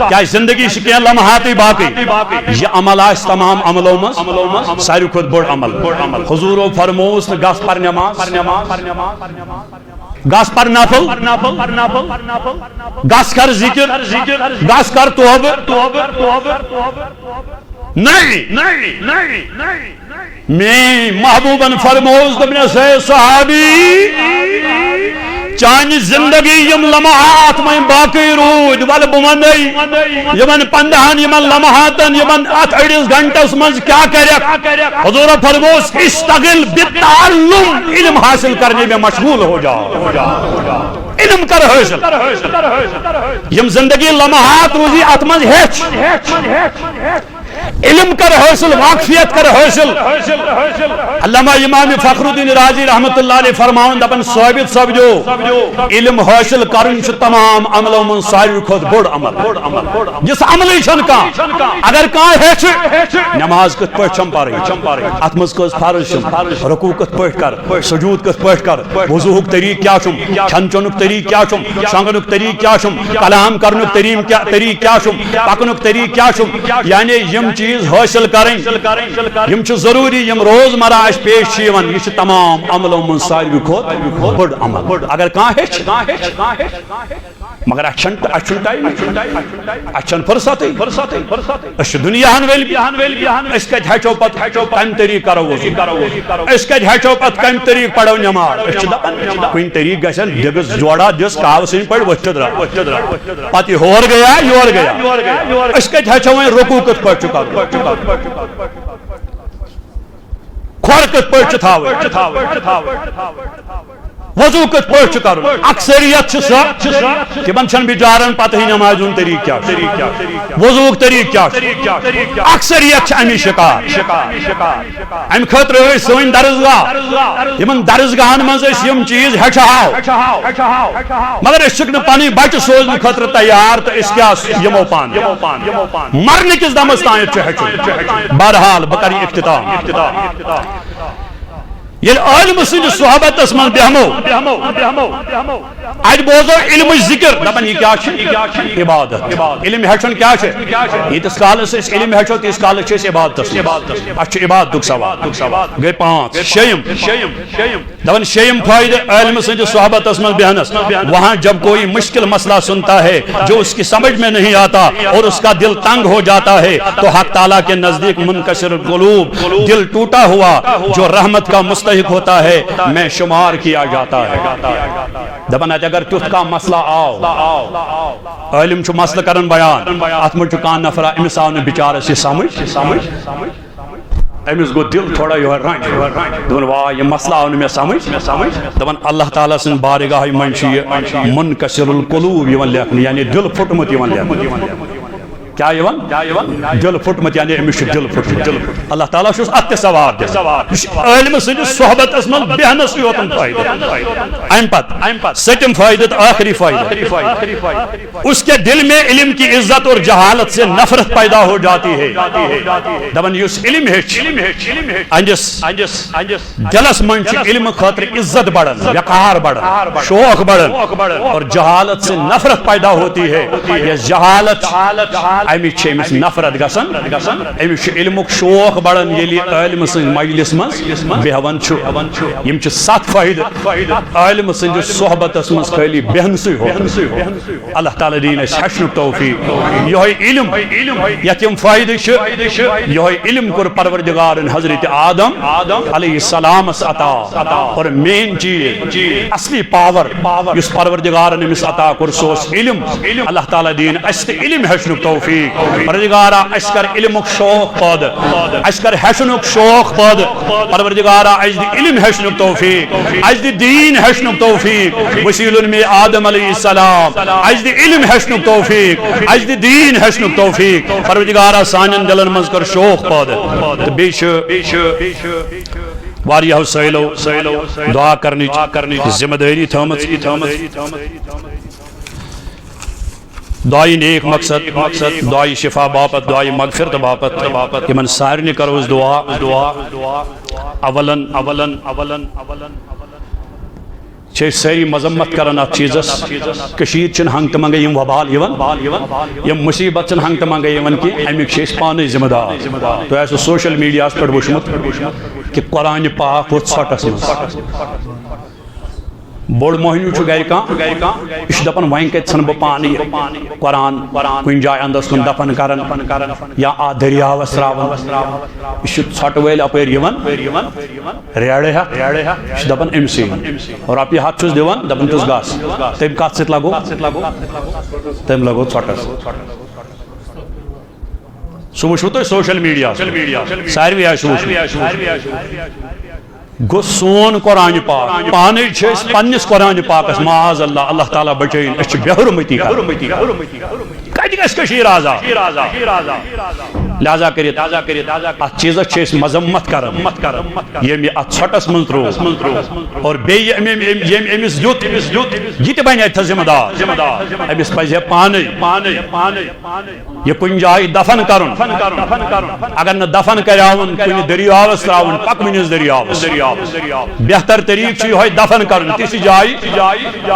کیٛازِ زندگی چھِ کینٛہہ لمحاتٕے باقٕے۔ یہِ عمل آسہِ تمام عملو منٛز ساروی کھۄتہٕ بوٚڑ عمل۔ حضوٗرو فرمووُس نہٕ، گژھ پر نماز، گژھ پر نفل، گژھ کر ذکر، گژھ کر توبہٕ۔ نہیں، میٲنۍ محبوبن فرمووُس، دوٚپنس، ہے صحابی، چانہِ زندگی یِم لمحات وۄنۍ باقٕے روٗدۍ، ولہٕ بہٕ ونے یِمن پندہن، یِمن لمحاتن، یِمن اتھ أڑِس گھنٹس منٛز کیٛاہ کرکھ؟ حضور فرمووُس، اشتغل بالتعلم، علم حاصل کرنے میں مشغول ہو جاؤ۔ علم کر حٲصِل۔ یِم زندگی لمحات روٗزی، اتھ منٛز ہیٚچھ۔ علم کر حٲصِل، واقفیت کر حٲصِل۔ علامہ امام فخر الدین رازی رحمۃ اللہ علیہ فرماوان، دپان، ثابت سپدیو، علم حٲصِل کرُن چھُ تمام عملو منٛز ساروی کھۄتہٕ بوٚڑ عمل۔ یُس عملٕے چھُنہٕ کانٛہہ، اگر کانٛہہ ہیٚچھِ، نماز کِتھ پٲٹھۍ چھم پرٕنۍ، اتھ منٛز کٔژ فرض چھِم، رکوع کِتھ پٲٹھۍ کر، سجود کِتھ پٲٹھۍ کر، وضوٗہُک طریٖقہٕ کیٛاہ چھُم، کھٮ۪ن چٮ۪نُک طریٖقہٕ کیٛاہ چھُم، شۄنٛگنُک طریٖقہٕ کیٛاہ چھُم، کلام کرنُک طریٖقہٕ کیٛاہ، طریٖقہٕ کیٛاہ چھُم، پکنُک طریٖقہٕ کیٛاہ چھُم، یعنی یِم چیٖز حٲصِل کرٕنۍ، یِم چھِ ضروٗری، یِم روزمرہ اَسہِ پیش چھِ یِوان، یہِ چھِ تمام عملو منٛز ساروی کھۄتہٕ بٔڑ عمل۔ اگر کانٛہہ ہیٚچھِ، مگر اَسہِ چھَنہٕ، اَسہِ چھُنہٕ ٹایمٕے، اَسہِ چھَنہٕ فرصتٕے۔ أسۍ چھِ دُنیاہَن وٲلۍ، أسۍ کَتہِ ہیٚچھو پَتہٕ کَمہِ طریٖقہٕ کَرو وضوٗ؟ أسۍ کَتہِ ہیٚچھو پَتہٕ کَمہِ طریٖقہٕ پَرو نٮ۪ماز؟ أسۍ چھِ دَپان، کُنہِ طریٖقہٕ گژھن دِگَس جوڑا دِس، کاوٕ سٕنٛدۍ پٲٹھۍ ؤتھِتھ درٛاو۔ پَتہٕ یہِ ہور گٔیا، یور گٔیا۔ أسۍ کَتہِ ہیٚچھو وۄنۍ رکوع کِتھ پٲٹھۍ چھُ کَرُن؟ کھۄر کِتھ پٲٹھۍ چھِ تھاوٕنۍ؟ وضوٗ کِتھ پٲٹھۍ چھُ کرُن؟ اکثریت چھِ سۄ، تِمن چھَنہٕ بِچارن پتہٕے نمازِ ہُنٛد طریٖقہٕ کیٛاہ چھُ، وضوٗہُک طریٖقہٕ کیٛاہ چھُ۔ اکثریت چھِ اَمی شِکار۔ اَمہِ خٲطرٕ ٲسۍ سٲنۍ درسگاہ، یِمن درسگاہن منٛز أسۍ یِم چیٖز ہیٚچھہاو، مگر أسۍ چھِکھ نہٕ پنٕنۍ بچہٕ سوزنہٕ خٲطرٕ تیار، تہٕ أسۍ کیٛاہ یِمو پانہٕ؟ مرنہٕ کِس دمس تام چھُ ہیٚچھُن۔ بہرحال، بہٕ کرٕ یہِ اختتام۔ ییٚلہِ عٲلمہٕ سٕنٛدِس صحبتس منٛز بیٚہمو، اَتہِ بوزو علمٕچ ذِکر، دَپان، یہِ کیٛاہ چھُ؟ عبادت۔ علم ہیٚچھُن کیٛاہ چھُ؟ ییٖتِس کالس أسۍ علم ہیٚچھو، تیٖتِس کالس چھِ أسۍ عبادتس منٛز۔ اَسہِ چھُ عبادتُک ثواب۔ گٔے پانٛژھ۔ شیٚیِم، دَپان، شیٚیِم فٲیدٕ عٲلمہٕ سٕنٛدِس صحبتس منٛز بیٚہنس، وہاں جب کوئی مشکل مسئلہ سنتا ہے جو اس کی سمجھ میں نہیں آتا اور اس کا دل تنگ ہو جاتا ہے، تو حق تعالیٰ کے نزدیک منکسر القلوب، دل ٹوٹا ہوا، جو رحمت کا مستحق ہوتا ہے، میں شمار کیا جاتا ہے۔ دپان، اتہِ اگر تیُتھ کانٛہہ مسئلہ آو، عٲلم چھُ مسئلہٕ کران بیان، اتھ منٛز چھُ کانٛہہ نفرا، أمِس آو نہٕ بِچارس یہِ سمجھ، أمِس گوٚو دِل تھوڑا یِہوے رنٛج، دوٚپُن، واے، یہِ مسلہٕ آو نہٕ مےٚ سمجھ۔ دپان، اللہ تعالیٰ سٕنٛدِ بارگاہہِ منٛز چھُ یہِ منکسر القلوب یِوان لیکھنہٕ، یعنی دِل پھُٹمُت یِوان لیکھنہٕ۔ کیٛاہ یِوان؟ دِل پھُٹمُت، یعنی أمِس چھُ دِل پھُٹمُت۔ اللہ تعالیٰ چھُس اتھ تہِ ثواب دِوان۔ یہِ چھُ عٲلمہٕ سٕنٛدِس صحبتس منٛز بیہنس یوتن فٲیدٕ۔ امہِ پتہٕ، امہِ پتہٕ سٔتِم فٲیدٕ تہٕ ٲخری فٲیدٕ۔ اس کے دل میں علم کی عزت اور جہالت سے نفرت پیدا ہو جاتی ہے۔ دپان، یُس علم ہیٚچھ، أہنٛدِس دلس منٛز چھُ علمہٕ خٲطرٕ عزت بڑان، وقار بڑان، شوق بڑان، اور جہالت سے نفرت پیدا ہوتی ہے۔ یۄس جہالت چھِ، امِچ چھِ أمِس نفرت گژھان، أمِس چھُ علمُک شوق بڑان، ییٚلہِ عٲلمہٕ سٕنٛز مجلس منٛز بیہوان چھُ۔ یِم چھِ ستھ فٲیدٕ عٲلمہٕ سٕنٛدِس صحبتس منٛز خٲلی بیہنسٕے ہوت۔ اللہ تعالیٰ دِیِن اَسہِ ہیٚچھنُک توفیق۔ یِہوٚے علم، یَتھ یِم فٲیدٕ چھِ، یِہوٚے علم کوٚر پروردگارن حضرت آدم علیہ السلامس عطا۔ اور مین چیٖز، اصلی پاور، یُس پروردگارن أمِس عطا کوٚر، سُہ اوس علم۔ اللہ تعالیٰ دِیِن اَسہِ تہِ علم ہیٚچھنُک توفیق۔ پروردگارا، اسہِ کر علمُک شوق پٲدٕ، اسہِ کر ہیٚچھنُک شوق پٲدٕ۔ پروردگارا، اسہِ دِ علم ہیٚچھنُک توفیق، اسہِ دِ دین ہیٚچھنُک توفیق۔ وسیلہ الانبیاء آدم علیہ السلام، اسہِ دِ علم ہیٚچھنُک توفیق، اسہِ دِ دین ہیٚچھنُک توفیق۔ پروردگارا، سانٮ۪ن دلن منٛز کر شوق پٲدٕ۔ تہٕ بیٚیہِ چھُ واریاہو سٲیلو دعا کرنٕچ ذمہ دٲری تھٲومٕژ۔ دعایہِ نیک مقصد، دعایہِ شفا باپتھ، دعایہِ مغفرت باپتھ، یِمن سارنٕے کرو أسۍ دعا۔ اولن، اولن، اولن، اولن، چھِ أسۍ سٲری مذمت کران اتھ چیزس۔ کٔشیٖر چھِنہٕ ہنگ تہٕ منگے یِم وبال یِوان، یِم مصیبت چھِنہٕ ہنگ تہٕ منگے یِوان کینٛہہ، امیُک چھِ أسۍ پانے ذمہ دار۔ تۄہہِ آسوٕ سوشل میڈیاہس پٮ۪ٹھ وٕچھمُت کہِ قرآنِ پاک ووٚتھ ژھۄٹس منٛز۔ بوٚڑ مۄہنیو چھُ گرِ کانٛہہ، یہِ چھُ دپان، وۄنۍ کتہِ ژھٕنہٕ بہٕ پانہٕ یہِ قرآن کُنہِ جایہِ اندس کُن دفن کران یا اتھ دٔریاوس تراوان۔ یہِ چھُ ژھۄٹہٕ وٲلۍ اپٲرۍ یِوان، ریڑٕ ہٮ۪تھ، یہِ چھُ دپان أمۍ سٕے۔ رۄپیہِ ہتھ چھُس دِوان، دپان چھُس گژھ۔ تٔمۍ کتھ سۭتۍ لگو؟ تٔمۍ لگو ژھۄٹس۔ سُہ وٕچھوٕ تۄہہِ سوشل میڈیاہس پٮ۪ٹھ۔ ساروٕے آسہِ وٕچھمُت۔ گوٚو سون قرآنِ پاک، پانے چھِ أسۍ پننِس قرآنِ پاکس، معاذ اللہ، اللہ تعالیٰ بچٲیِن، أسۍ چھِ بے حرمتی کران۔ کتہِ گژھِ کٔشیٖر آزاد؟ لہذا کٔرِتھ اتھ چیزس چھِ أسۍ مذمت کران، ییٚمۍ یہِ اتھ ژھۄٹس منٛز تروو۔ اور بیٚیہِ ییٚمۍ، ییٚمۍ، ییٚمۍ أمِس دیُت، یہِ تہِ بنہِ اتہِ ذمہ دار۔ أمِس پزِ ہے پانے یہِ کُنہِ جایہِ دفن کرُن۔ اگر نہٕ دفن کریاوُن، کُنہِ دٔریاوس تراوُن، پکوٕنِس دٔریاوس۔ بہتر طریقہٕ چھُ یِہوٚے دفن کرُن تِژھِ جایہِ،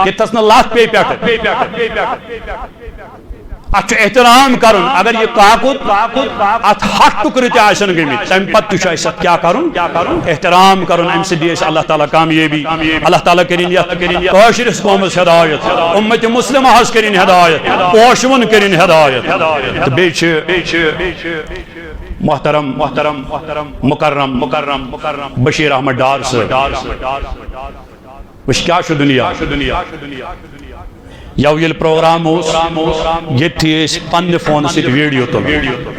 ییٚتھس نہٕ لتھ پیٚیہِ پٮ۪ٹھٕ۔ اتھ چھُ احترام کرُن۔ اگر یہِ کاکُد اتھ ہتھ ٹُکرٕ تہِ آسن گٔمٕتۍ، تمہِ پتہٕ تہِ چھُ اسہِ اتھ کیٛاہ کرُن؟ احترام کرُن۔ امہِ سۭتۍ دِیہِ اسہِ اللہ تعالیٰ کامیٲبی۔ اللہ تعالیٰ کٔرِن یتھ کٲشرِس قومس ہدایت، امت مسلمہس کٔرِن ہدایت، پوشون کٔرِن ہدایت۔ تہٕ بیٚیہِ چھِ محترم، محترم، محترم، مکرم، مکرم، مکرم بشیر احمد ڈار صٲب۔ وٕچھ کیٛاہ چھُ دُنیا۔ یَوٕ ییٚلہِ پروگرام اوس، ییٚتھی ٲسۍ پننہِ فونہٕ سۭتۍ ویڈیو تُلان۔